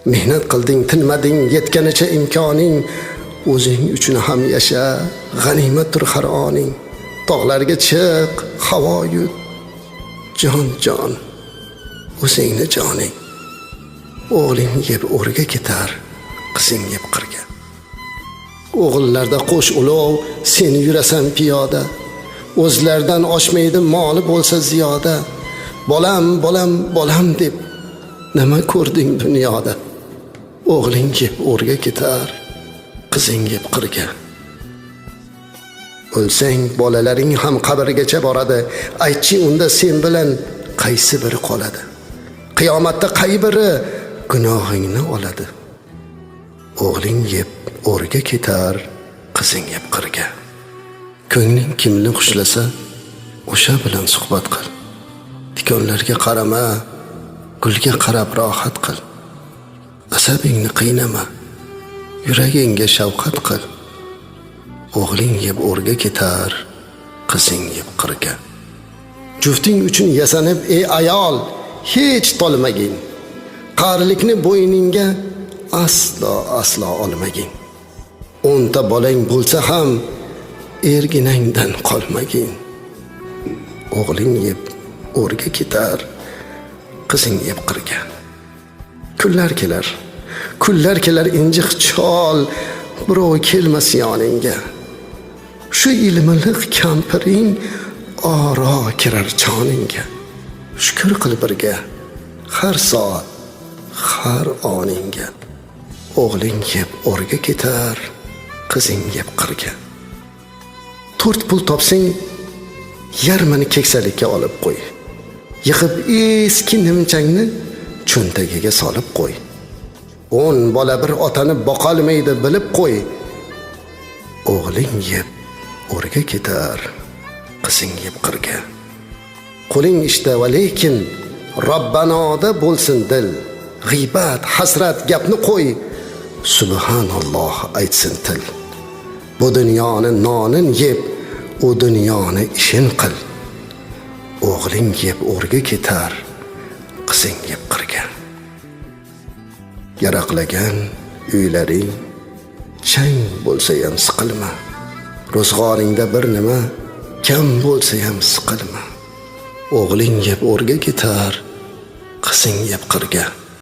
Mehnat qilding, tinmading, yetganicha imkoning. O'zing uchun ham yasha, g'animatdir har oning. Tog'larga chiq, havo yut, jon jon, o'zingni joning. O'g'ling yeb o'rga ketar, qizing yeb qirga. O'g'illarda qo'sh ulov, sen yurasan piyoda. O'zlaridan oshmaydi moli bo'lsa ziyoda. Bolam, bolam, bolam deb nima ko'rding dunyoda? O'g'ling yeb o'rga ketar, qizing yeb qirga. O'lsang bolalaring ham qabrgacha boradi. Aytchi, unda sen bilan qaysi biri qoladi? Qiyomatda qay biri gunohingni oladi? O'g'ling yeb o'rga ketar, qizing yeb qirga. Ko'ngling kimni xushlasa, o'sha bilan suhbat qil. Tikonlarga qarama, gulga qarab rohat qil. Asabingni qiynama, yuragingga shafqat qil. O'g'ling yeb o'rga ketar, qizing yeb qirga. Jufting uchun yasanib, ey ayol, hech tolmagin. Qarilikni bo'yningga aslo aslo olmagin. 10 ta bolang bo'lsa ham erginangdan qolmagin. O'g'ling yeb o'rga ketar, qizing yeb qirga. Kunlar kelar, kunlar kelar, injiq chol, birov kelmas yoningga. Shu ilmiliq kampiring oro kirar joningga. Shukr qil birga har soat, har oningga. O'g'ling yeb o'rga ketar, qizing yeb qirga. 4 pul topsang, yarmini keksalikka olib qo'y. Yig'ib eski nimchangni cho'ntagiga solib qo'y. 10 bola bir otani boqolmaydi, bilib qo'y. O'g'ling yeb o'rga ketar, qizing yeb qirga. Qo'ling ishda va lekin Robbanoda bo'lsin dil. G'iybat, hasrat gapni qo'y. Subhanalloh aytsin til. Bu dunyoni nonin yeb, u dunyoni ishin qil. O'g'ling yeb o'rga ketar, qizing yeb qirga. Yaraqlagan uylaring chang bo'lsa ham siqilma. Ro'zg'oringda bir nima kam bo'lsa ham siqilma. O'g'ling yeb o'rga ketar, qizing yeb qirga.